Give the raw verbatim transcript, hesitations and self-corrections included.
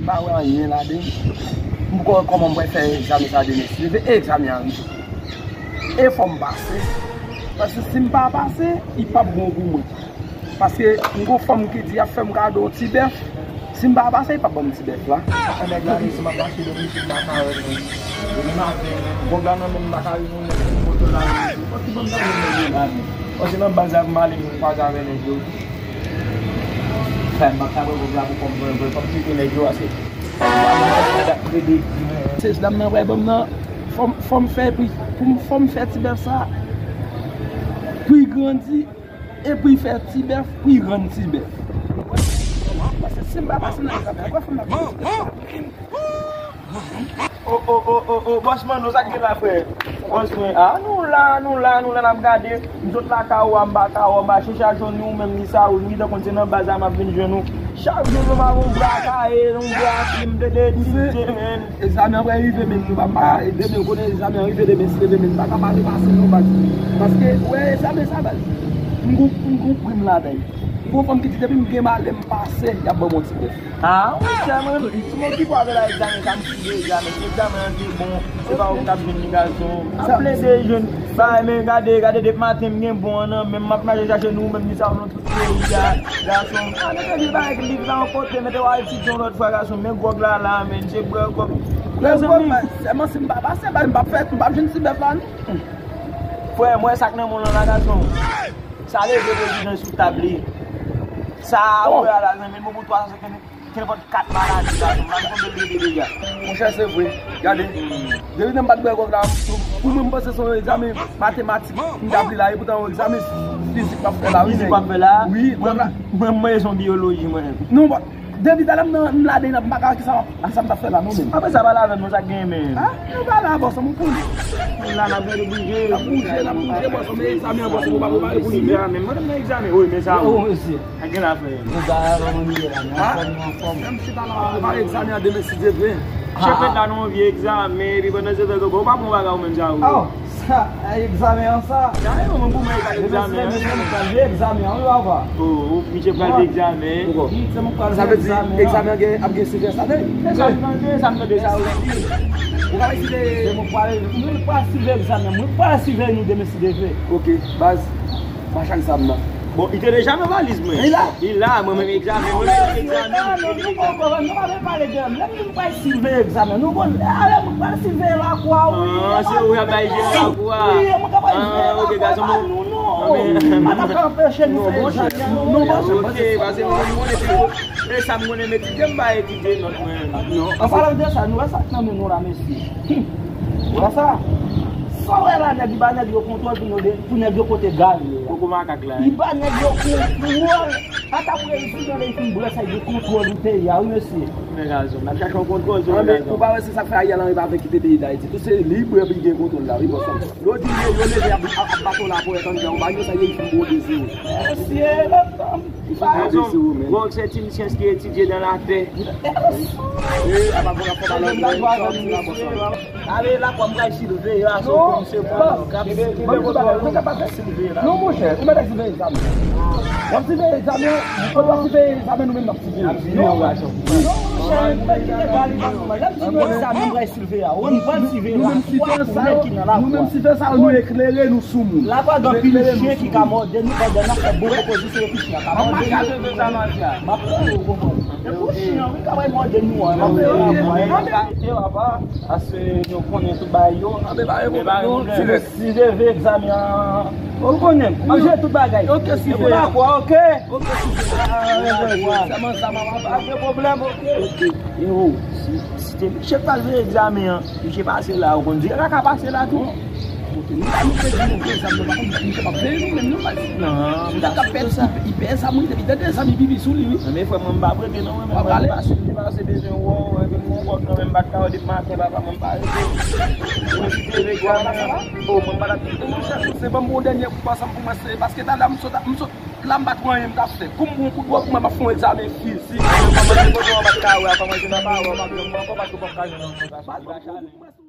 M pa wè anyen ladan l. M poko wè kòman m pral fè egzamen sa demen si Dye vle. E egzamen an rive. E fò m pase. Paske si m pa pase, li p ap bon pou mwen. Paske m gon fanm ki di y ap fè m kado yon ti bèf. Si m pa pase, li p ap ban m ti bèf la. Anmèd la, mesye, m ap mache demen si m pa ka wè nèg. Demen maten, gwòg la nan men m, m pa ka rive yon nèg, m moto la, yon ti bann nan men nèg yo la, men. Paske nan baz la, pou m ale, m kwaze avè nèg yo. Frè m, m ap ka bwè gwòg la pou kò m, vre, vre, fò m kite nèg yo, paske se dam nan pral ban m nan, fò m, fò m fè, pou, pou m, fò m fè ti bèf sa, pou l grandi, e pou l fè ti bèf, pou l rann ti bèf. Paske si m pa pase nan egzamen an, fò m ap O, o, o, o, o, bòs Manno, sa k gen la, frè? Bòs mwen, a, nou la, nou la, nou la, n ap gade. M sot lakay ou a, m pa ka wè w, m mache chache w, ni ou menm, ni Saoul, m gentan konn se nan baz la m ap vin jwenn ou. Chak jou nou ap yon bra kaye, yon bra plim, de, de, de, de, men. Egzamen an pral rive, men, nou pa, pa, demen, ou konnen egzamen an rive demen, si Dye vle, men, m pa ka pa repase non, baz. Paske, ou wè, egzamen sa, baz. M gon, m gon prim ladan l. Gon fanm ki di depi m gen malè m pase, y ap ban m yon ti bèf. Ah, monchè, mwen, si m okipe avè l a egzamen, sa m sou egzamen. Si egzamen an te bon, se pa ou ki t ap jwenn li, gason. M ap plede jwenn. Ba, men gade, gade, depi maten m gen bon an nan men m, m ap mache chache nou, menm ni sa ou nan tout peyi a, gason. Ah, mete li ba liv la yon kote, mete w al etidye yon lòt fwa, gason. Men gwòg la la, men, se bwè gwòg. Mezanmi. Sèlman si m pa pase, ba, m p ap fè, m p ap jwenn ti bèf la, non. Frè, m wè sa k nan men w lan la, gason. Sa leve prezidans sou tab li. Sa a, ou wè a la, zanmi, l bon pou twa san senkant, kenpòt kat maladi, gason. M pa konn konbyen l rete deja. Monchè, se vre. Gade. Depi nan m pa t bwè gwòg la, pou mwen, m panse se yon egzamen matematik m t ap li la, epoutan yon egzamen fizik m ap fè la, wi, nèg. Fizik w ap fè la? Wi, gwòg la. Mwen, mwen, mwen, se yon biyoloji, mwen. Non, bon, depi talè m nan, m ladan, m pa ka wè kisa, kisa m t ap fè la, non, menm. Apre sa, pale avè m, non, sa k genyen, men. Ah, nou pale a bòs, mwen konn. La, n ap gade bouje. N ap bouje, n ap bouje, bòs, men egzamen an, bòs, nou pa prepare pou li, men. Egzamen, mwen menm nan egzamen, wi, men sa, wi. Oh, mesye. Sa gen la, frè. Nou ba, kòman nou ye la, nou anfòm, nou anfòm. Menm si talè, nou prepare egzamen an demen, si Dye vle. Chèf la, nou anvi egzamen, epi pandan se tan, ou pa pran bagay ou menm, sa, wi. Oh. Sa, egzamen an sa. Sa e mwen pou mwen egzamen an. Mesye, mwen pral veye egzamen an, wi, papa. Oh, oh, misye pral veye egzamen. Wi, se mwen pral veye egzamen an. Sa vle di egzamen an gen, ap gen sivèyans ladan l? Se sa m tande, sa m tande, sa ou di. Ou ka veye siveye. Se mwen pral, mwen pral siveye egzamen an. Mwen pral siveye nou demen si Dye vle. Ok, baz, mache ak zam nan. Bon, li te deja nan valiz mwen. Li la? Li la, mwen menm egzamen, mwen menm egzamen. Non, non, nou pa pale de lè m di m pral siveye egzamen. Nou konn, alè mwen pral siveye lakwa, wi. Ah, se ou y ap bay jere lakwa. Wi, mwen ka bay jere lakwa pa nou, non. Mwen pa ka anpeche nou fè egzamen, non. Non, monchè, ok, paske mwen konnen pi bon. E sa m konnen m etidye, m pa etidye nòt mwen. Non. An palan de sa, nou wè sa k nan men nou la, mesye. Ou wè sa? Sa w wè la, nèg, li ba nèg yo kontwòl pou yo de, pou nèg yo pote gaz yo. Koko makak la. Li ba nèg yo kontwòl. Ata prezidan lè li fin bwè sa, li gen kontwòl peyi a, wi, mesye. Ou gen rezon. N ap chache yon kontwòl sou rezon. Ou pa wè se sa k fè Ariel Henry pa vle kite peyi Dayiti. Tout se li bwè pou li gen kontwòl la, wi, bòs. Yo di yo leve ap, ap, ap baton la pou etan jan, ou ba yo sa, yo fin bwè de zewo. Mesye, lòt fanm. Ki pa rezon. Gwòg se ti syans ki etidye dan latè. E, apa pou n ap fè balon, sòti la, bòs. Ale la, kwa m pral silveye a, se komisè pou kap silveye la. Non, monchè, ou mèt silveye egzamen. W ap silveye egzamen, w ap silveye egzamen, nou menm n ap silveye. Non, monchè, nou mèt kite gari ban nou, lè m silveye egzamen, m pral silveye a. Ou konprann silveye la. Nou menm silveye sa yo, nou menm silveye sa yo, nou eklere, nou sou moun. Lakwa gen anpil chen ki ka mòde nou pandan n ap fè bon pwopozisyon epi chen an ka mòde nou. M ap tande w, ou konprann. E pou chen an, wi, ka pral mòde nou an. M ap tande w, papa. Paske nou konnen tout bagay yo. Anben pa gen pwoblèm non. Si se, si se veye egzamen an, ou konnen, m ap jere tout bagay. Ok, si se veye. Dakò, ok. Ok, si se veye. Sèlman sa m ap, pa gen pwoblèm, ok. Ok. E o, si, si te misye pral veye egzamen an, misye pase la, ou konn di, la ka pase la tou. Ok, nou pa, nou te di nou veye egzamen, nou pa konn misye p ap veye nou menm, non, baz. Non, m ta fè sa. Li pè sa, mwen, li tande sa, li pipi sou li, wi. Men frè mwen, m pa prete non, mwen menm, mwen pa sou li, pa se bezwen wè w, epi m gon gwòg nan men m, m pa t ka wè depi maten, papa, mwen pa rete. Mwen si te veye egzamen an, o, mwen pa t ap kite, monchè, se ban m yon dènye kou ansanm pou mwen, se paske talè m sot, m sot la, m pa t wè anyen m t ap fè. Kou m bon kout dwòg, mwen m ap fè yon egzamen fizik. Mwen pa manje kote w pa t ka wè, pa manje nan pa wè, pa bwè, mwen ankò pa t ka jwenn nan mwen.